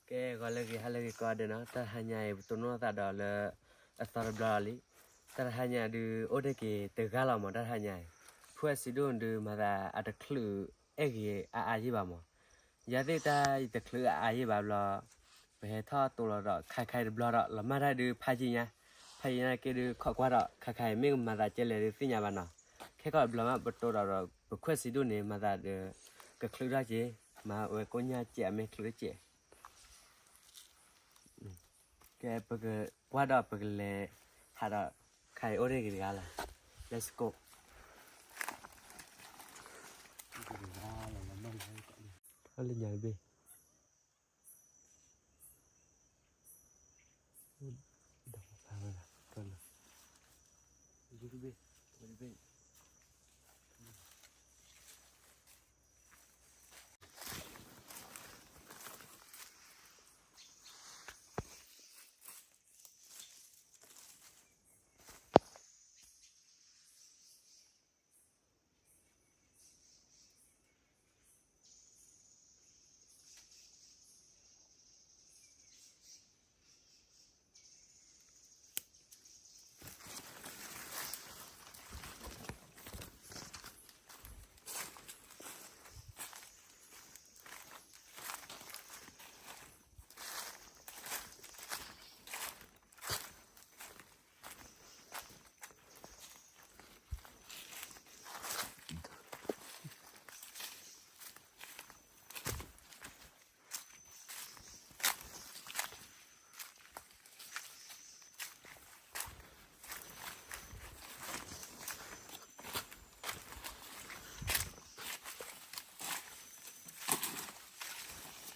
ကဲ ဂီၤလၢအဂ့ၤ ဟါလၢအဂ့ၤကိးဂၤဒဲးနီၤ, တၢ်တဟါညါအံၤ ပတိၢ်နီၣ်သးဒီးလၢအသီတဘျီလီၤလံ. တၢ်တဟါညါဒုး အိၣ်တ့ၢ်က့ၤတဂၤလီၤမး တၢ်တဟါညါအံၤ. ဖုအစံးဒိၣ်န့ၣ်ဒုး မၤသးအတချုးအဲၣ်ဂ့ၤအါအါယံၣ်ဘၣ်မး. ယၤသ့ၣ်တၢ်အံၤတချုးအါအါယံၣ်ဘၣ်ဘျီ, ပဟဲထီၣ်တိၢ်လီၤဒီး ခါခါအံၤတဘျီဒီး လီၤမၢ်တၢ်ဒုးဖးယံာ်ညါ, ဖးယံာ်ညါက့ဒုး ခိးကွၢ်ဒီး ခါခါအံၤမ့ၢ်ကမၤသးကဲလဲၣ်ဒုးသ့ၣ်ညါဘၣ်နီၤ. ခဲကီးတဘျီမး ပတိၢ်ဒီးဒီး ပခွဲးစံးဒိၣ်န့ၣ် မၤသးဒီး ကချုးထီၣ်က့ၤ, မၤဝဲကိညၢ်စဲး အမ့ၢ်ချုးစဲး ကဲ ပကကွၢ်ဒီးပကလဲၤဟးဒီး ခါအံၤအိၣ်တ့ၢ်က့ၤတဂၤလီၤ. Let's go. လၢညါတဘ့ၣ် ဒီးဖးဝဲဒၣ် ဒီးတဘ့ၣ် ဒီးတဘ့ၣ်. ပှၤလီၢ်ကျီဝ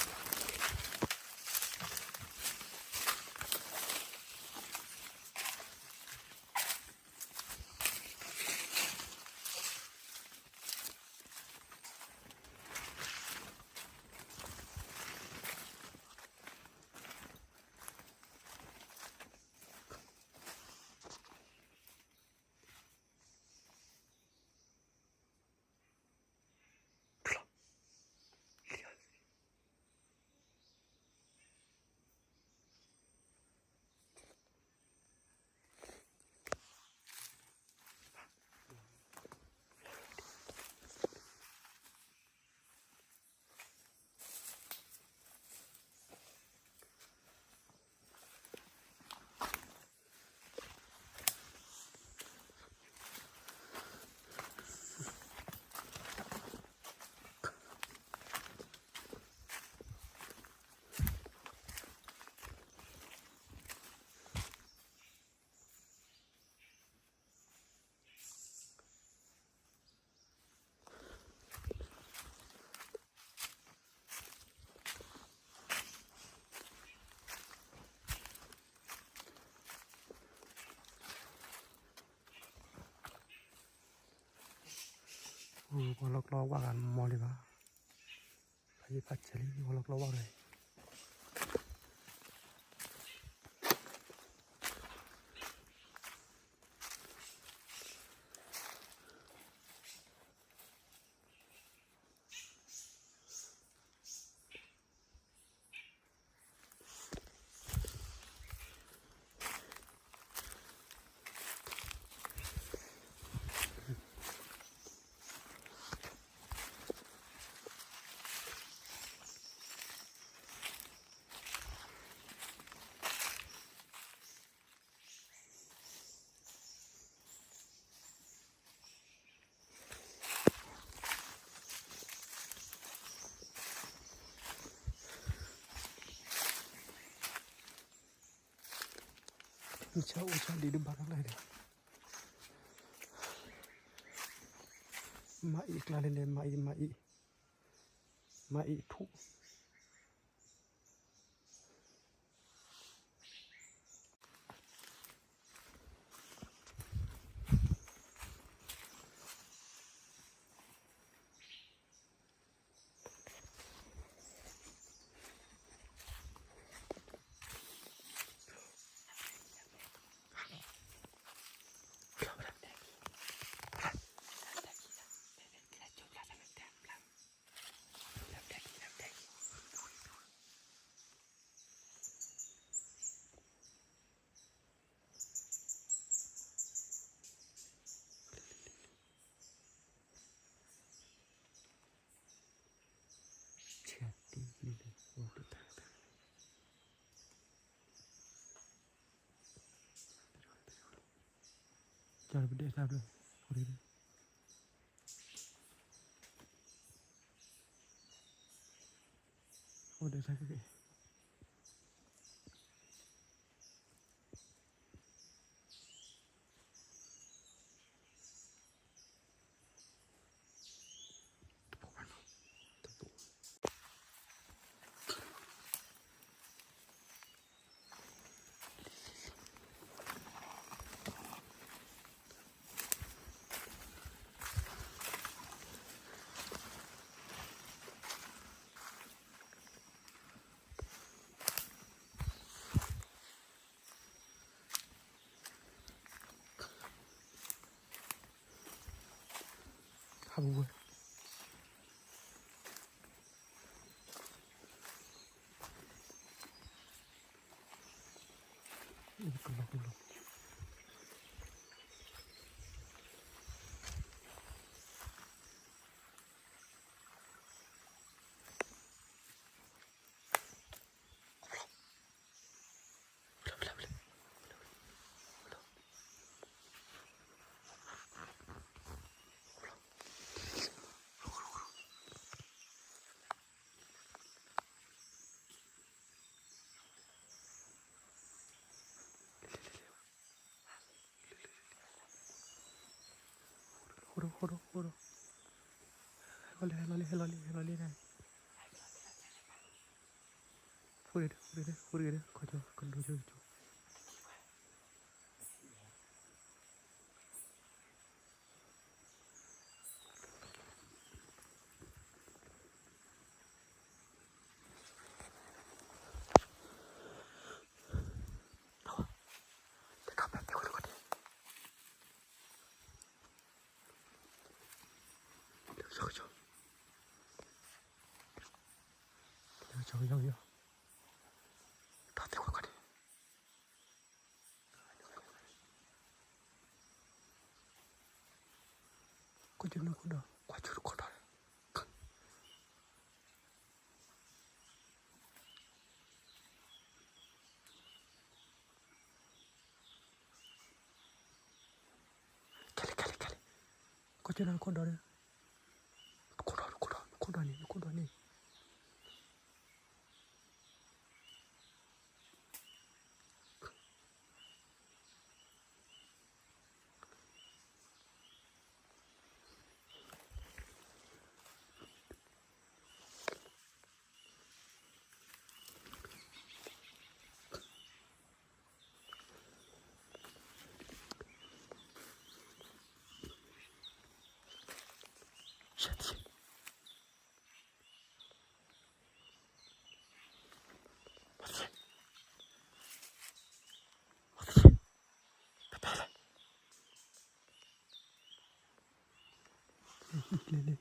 ၣ်ဂၤမီၢ်လံဘၣ်, ဖးယံာ်ဖးဆဲးလံ ပှၤလီၢ်ကျီဝၣ်ဂၤအံၤ.မ့ၢ်ဆၣ်အိၣ်ဆၣ်ဒံးဒုးဘၣ်တၢ်လၢဒီး မၤအံၤကျါလဲၣ်န့ၣ် မၤအံၤ မၤအံၤ မၤအံၤထူၣ်. မ့ၢ်ဆၣ်အိၣ်ဆၣ်ဒံးဒုးဘၣ်တၢ်လၢဒီး ကၢ်ပဒဲးတၢ်ဘျၢ, အိၣ်ဒံး, အိၣ်ဒံးတၢ်က့ၤ, ဟးပူၤပူၤ, ကလီကလီ. ဃိဒီး ဃိဒီး ဃိဒီး, ဟဲလီၤလံ ဟဲလီၤလံ ဟဲလီၤလံ ဟဲလီၤလံန့ၣ်, ဃိဒီး ဃိဒီး ဃိဒီး ကဒိကၠိကၠိ. ကွၢ်ကၠိနခိၣ်ဒီး ကွၢ်ကၠိနခိၣ်ဒီး, ကဲလံ ကဲလံ ကဲလံ, ကွၢ်ကၠိနခိၣ်ဒီး, နခိၣ်ဒီး နခိၣ်ဒီး နခိၣ်ဒီးန့ၣ် နခိၣ်ဒီးန့ၣ်.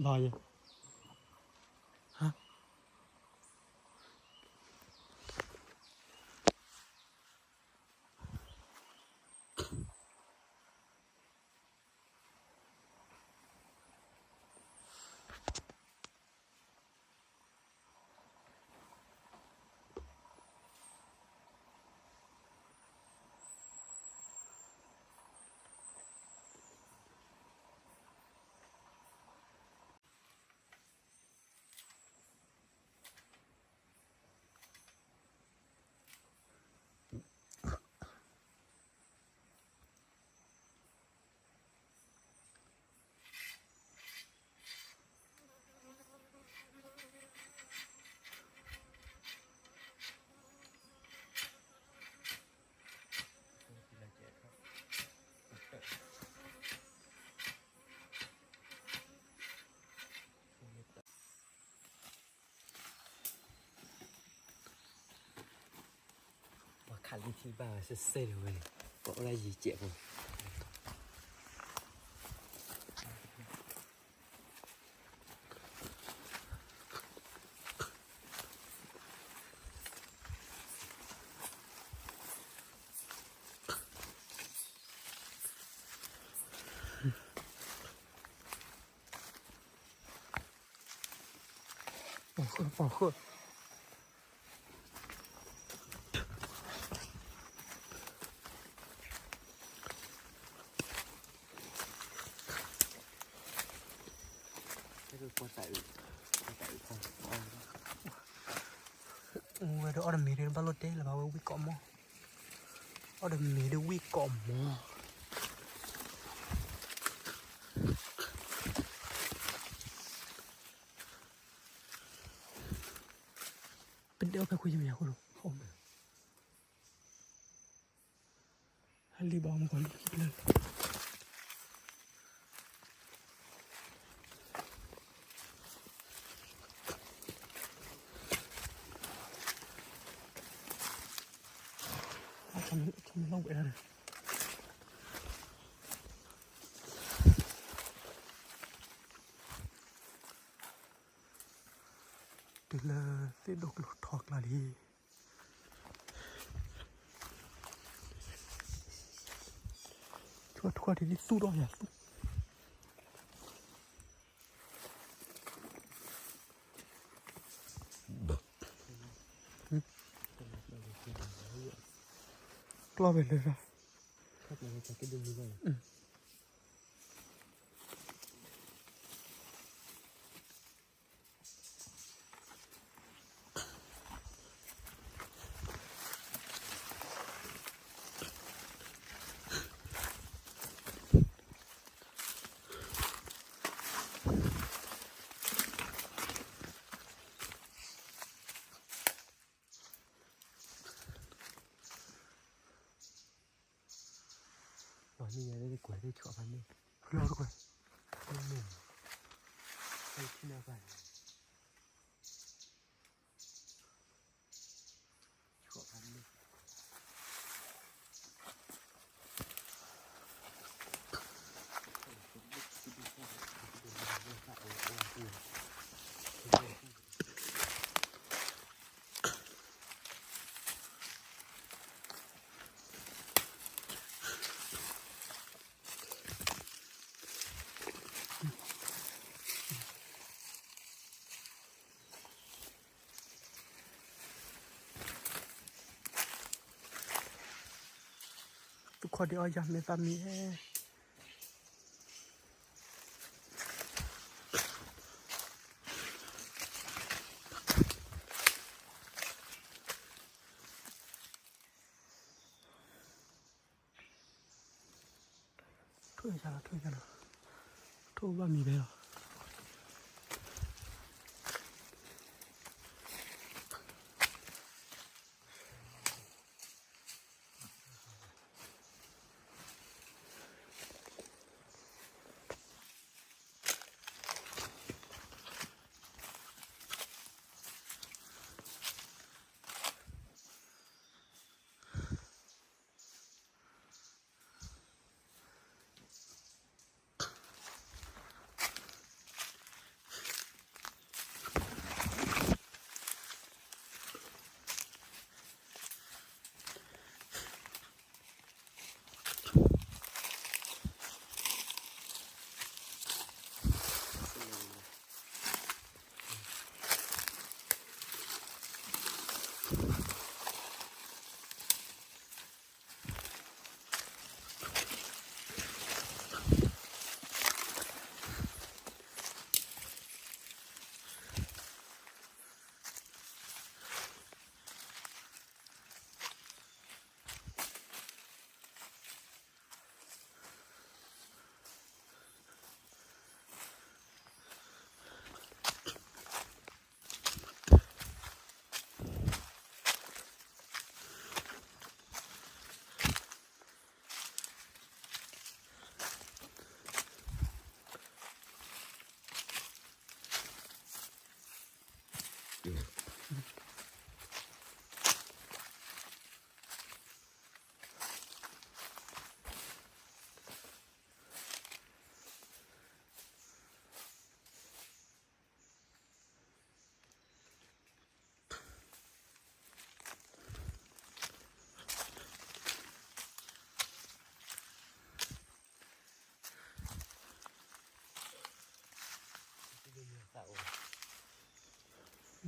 ဘၣ်ယဲ ဟါ ပှၤခးလံထံဘၣ်ဝဲစဲစဲလီၤဝဲန့ၣ် ပှၤအိၣ်ဒၣ်ယံၤကဲးဖိ ပီၢ်ဃုာ် ပီၢ်ဃုာ် ဝဲဒီးအီၣ်တမ့ၤဒ်ဘၣ်လိၣ်တဲလၢၤဘၣ်ဝဲဝံၣ်ကိးမီၢ် အီၣ်တမ့ၤဒ်ဝံၣ်ကိးမီၢ် ပဒဲအီၣ်ဖဲခွံယမ့ၢ်အဃိလီၤ ဟဲလံဘၣ်မူကီၢ်လံခံပျၢၢ် အဆၢမုၢ်လီၤဝဲဒၣ်ဒီး တုၤလၢသ့ၣ်ဒိၣ်ကျိၤထီကျါလံ ထွဲထွဲဒ်သူၣ်ထီၣ်ယၤသူၣ် ကျီၢ်ဝဲလၢ ပှၤမ့ၢ်ယၤလၢကွဲးသ့ၣ်ဆီၣ်ဖးန့ၣ် လီၤတကွဲး မ့ၢ်မ့ၢ်, ဖဲထံနၢ်ပၢၢ်န့ၣ်, သုးခိၣ်ဒ့အီၣ်ယၤမ့ၢ်သးမံၤဧၢ, ထွံၣ်ယၤလီၤ ထွံၣ်ယၤလီၤ, ထွံၣ်ဘၣ်မံၤဖဲလီၤ.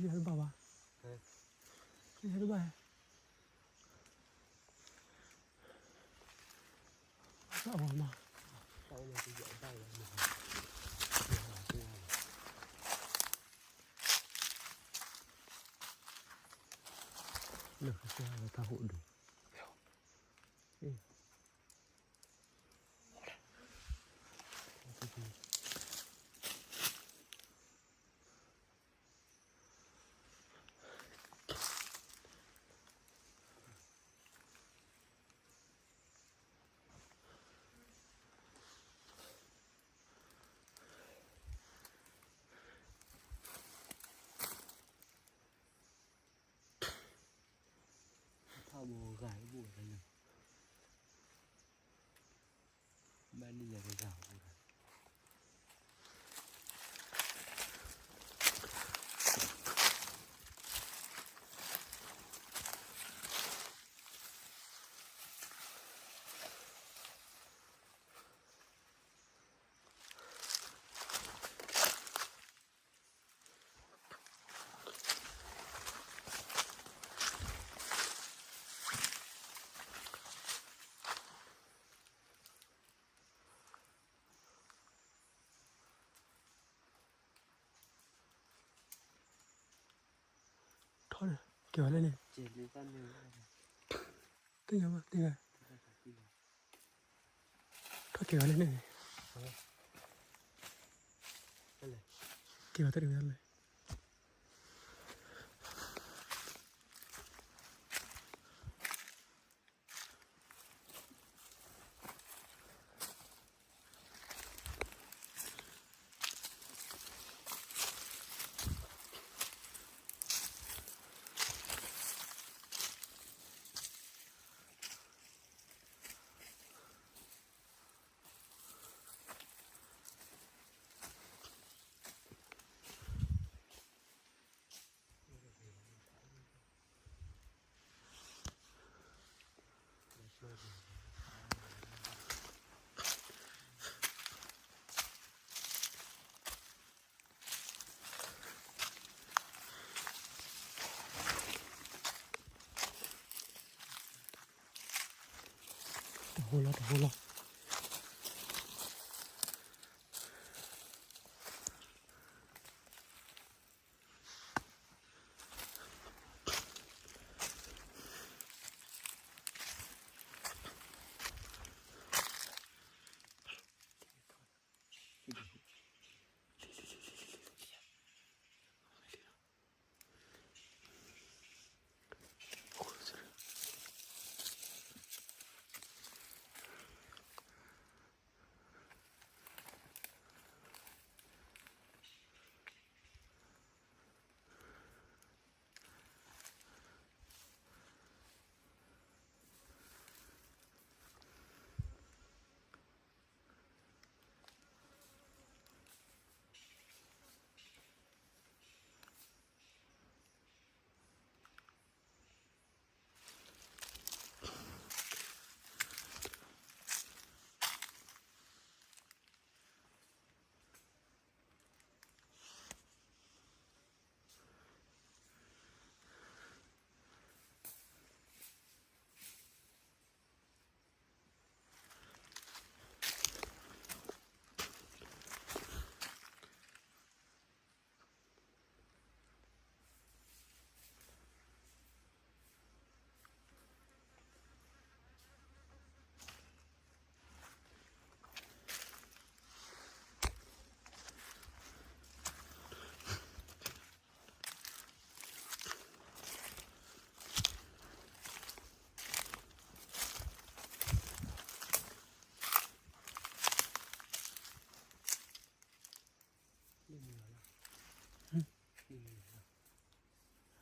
ယဟဲတဘၣ်ဘၣ်, ယဟဲတဘၣ်, ဘၣ်ဝဲမး, လၢကစၢ်ယွၤတၢ်ဟူးဒုး, ထီၣ်ဘိဂၤအိၣ်ဘိဂၤလၢ, ဘၣ်န့ၣ်ယကဂၤအိၣ်ဘိဂၤ, ထီၣ်န့ၣ် ကဲဝဲလၢန့ၣ်, သ့ၣ်ညါဘၣ်သ့ၣ်ဂၤ, ထီၣ်ကဲဝဲလၢန့ၣ်, ကဲဝဲတၢ်တဝဲလၢ တ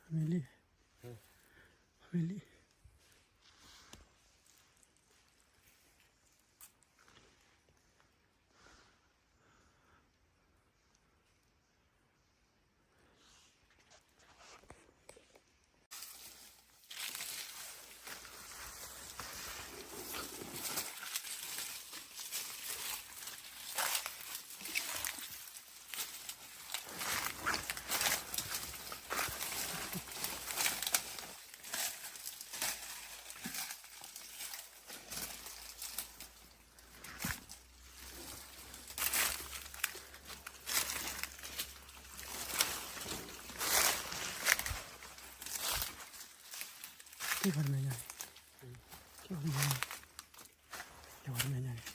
ဟိလီၤ တဟိလီၤ. အမ့ၢ်လံ, အမ့ၢ်လံ. ကဲဝဲတမဲာ်ညါန့ၣ်, ကဲဝဲတမဲာ်ညါန့ၣ်, ကဲဝဲတမဲာ်ညါန့ၣ်.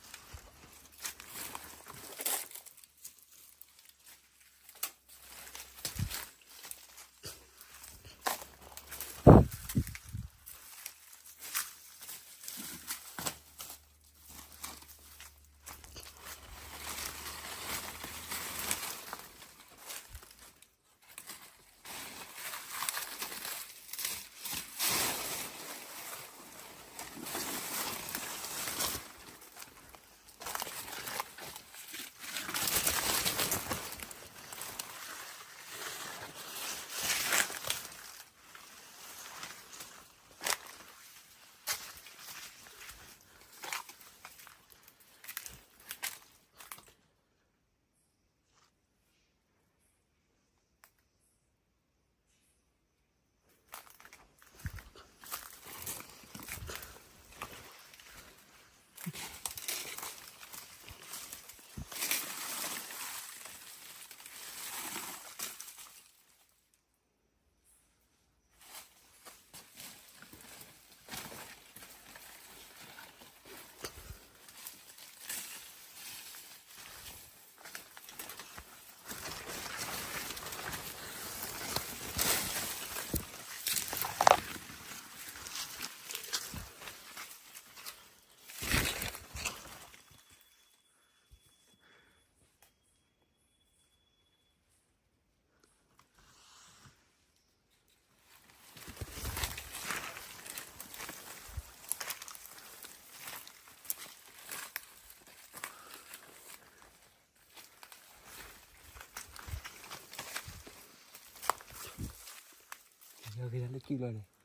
ယဂ့ၤလၢကံၣ်လီၤန့ၣ်. အ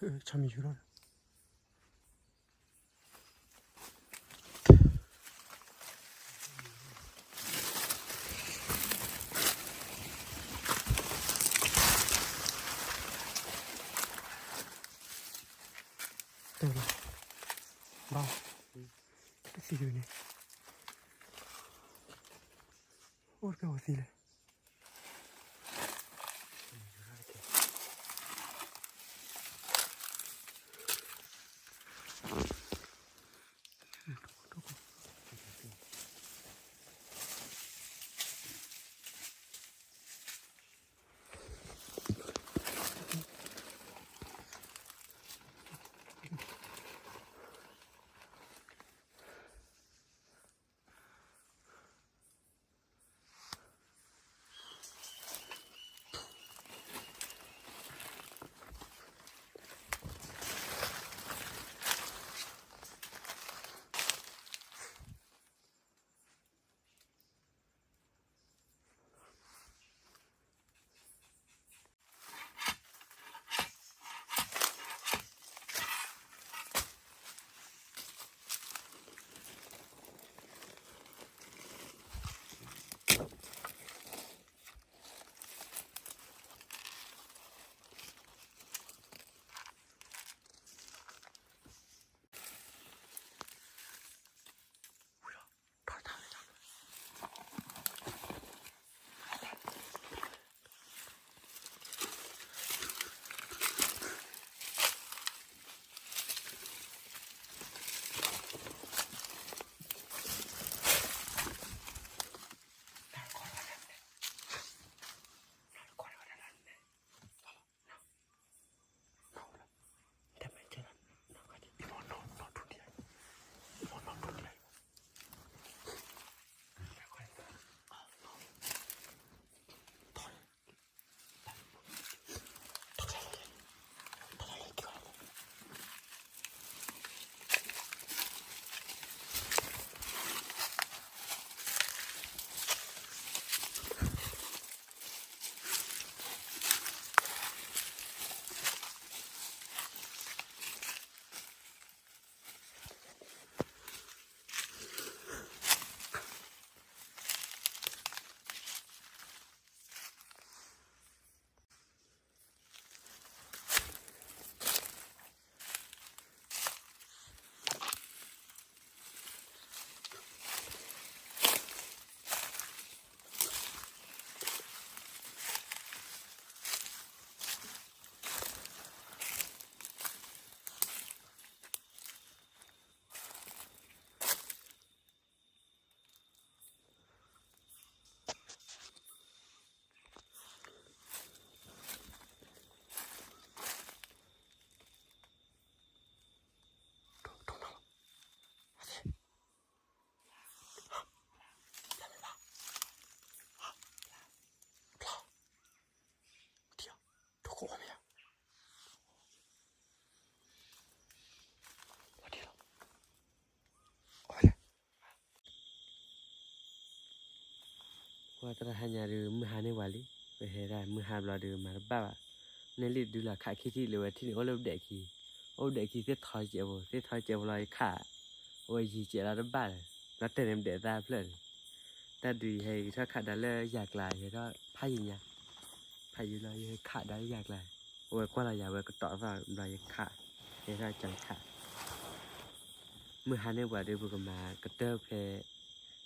ဆီမံၤယူၤလီၤ. တဲလီၤ, ဘၣ်, တသံတဂ့ၤန့ၣ်, အိၣ်တကဲဝဲသံလဲၣ်. ပှၤသရၣ်ဟါညါဒီး မုၢ်ဟါန့ၢ်ဝဲလံ, ပဟဲဒၣ်မုၢ်ဟါဘျီဒီးမၤတဘၣ်ဘၣ်, နဲလံဒုလီၤခးခံထံၣ်လၢဝဲထံၣ်န့ၣ် အိၣ်လၢပဒဲးခံ, အိၣ်ပဒဲးခံသ့ၣ်ထီကဲးဖိ, သ့ၣ်ထီကဲးဖိလီၤယခး, အဝဲယံၤကဲးလီၤတဘၣ်လၢၤ, လီၤတဲာ်န့ၣ်ပဒဲးသၣ်ဖျၢၣ်န့ၣ်, တၢ်ဒုးယဟဲယထီၣ်ခးဒါလၢယၤကျါ ယဟဲထီၣ်ဖးယံၤညါ, ဖးယံၤလီၤယဟဲခးဒါလၢယၤကျါ, အဝဲကွၢ်လီၤယၤဝဲကတီၤသီၣ်ဘျီယခး, ယဟဲထီၣ်ကၢခး မုၢ်ဟါန့ၢ်ပှၤဒီး ပကမၤကတၢၢ်ဖဲ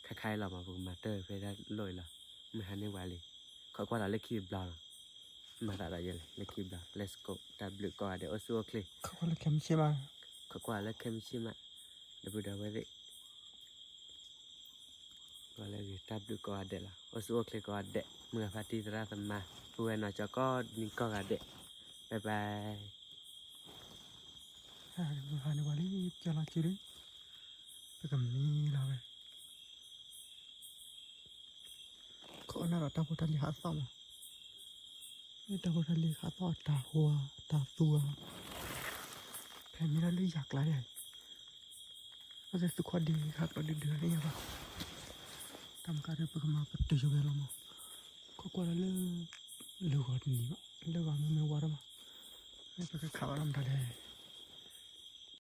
ခါခါအံၤလီၤမး ပကမၤတၢၢ်ဖဲတၢ်လီၢ်အံၤလီၤ. မုၢ်ဟါန့ၢ်ပှၤလံ, ခိးကွၢ်လီၤလၢခံတဘျီလီၤ. မၤသးဒီးယဲလဲၣ် လၢခံတဘျီ let's go တၢ်ဘျုးကိးဂၤဒဲး အိၣ်ဆူၣ်အိၣ်ချ့, ခိးကွၢ်လၢခဲမုၢ်ဆ့ၣ်မး, ဒီပုၢ်ဒီဝဲၢ်သ့ၣ် ကွၢ်လၢဂ့ၤ တၢ်ဘျုးကိးဂၤဒဲးလီၤ. အိၣ်ဆူၣ်အိၣ်ချ့ကိးဂၤဒဲး မုၢ်ဂၤဖါတံၢ်သရၣ်သမါ ပုၢ်ဝဲၢ်နီၢ်ကၠီကိးဒံကိးဂၤဒဲး bye bye. မုၢ်ဟါန့ၢ်ပှၤလံ ကၢလီၤစုလံ, ပကမံလီၤဝဲ, ခိးနၢ်ဒီးတၢ်ဖိတၢ်လံၤဟးသီၣ်မး, တၢ်ဖိတၢ်လံၤဟးသီၣ်အတၢ်ဟူဧါ အတၢ်သူဧါ, ဖဲမ့ၢ်ဒၣ်လၢယၤကျါဒၣ်, အဝဲသ့ၣ်သူၣ်ခီၣ်ဒံးခးကျီဒုဒုန့ၣ်ယၤဘၣ်, တၢ်မကါဒီးပကမၤပတုာ်ယဝဲလီၤမး, ခိးကွၢ်လၢ လၢဂီၤတနံၤဘၣ် လၢဂီၤမ့ၢ်မ့ၢ်ဝါထီၣ်မး, မ့ၢ်ပ ခးဘၣ်လီၤမတၤလဲၣ်.